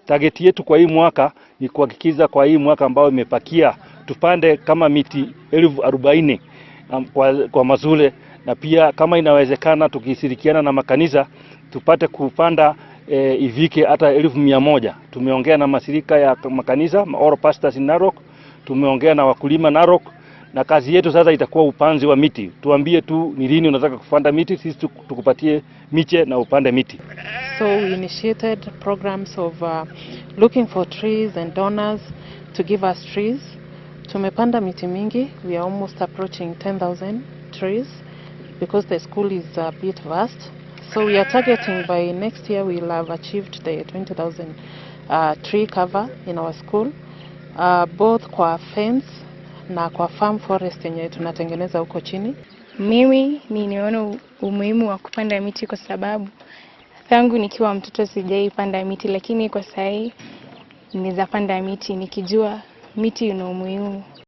Target yetu kwa hii mwaka ni kuhakikisha kwa hii mwaka ambao imepakia tupande kama miti 40,000 kwa mashule, na pia kama inawezekana tukishirikiana na makanisa tupate kupanda ifike hata 100,000. Tumeongea na mashirika ya makanisa, all pastors in Narok, tumeongea na wakulima Narok, na kazi yetu sasa itakuwa upanzi wa miti. Tuambie tu ni lini unataka kupanda miti, sisi tukupatie miche na upande miti. So we initiated programs of looking for trees and donors to give us trees. Tumepanda miti mingi, we are almost approaching 10,000 trees because the school is a bit vast. So we are targeting by next year we'll have achieved the 20,000 tree cover in our school, both kwa fence na kwa farm forest yenye tunatengeneza huko chini. Mimi niliona umuhimu wa kupanda miti kwa sababu tangu nikiwa mtoto sijaipanda miti, lakini kwa sahii naweza panda miti nikijua miti ina umuhimu.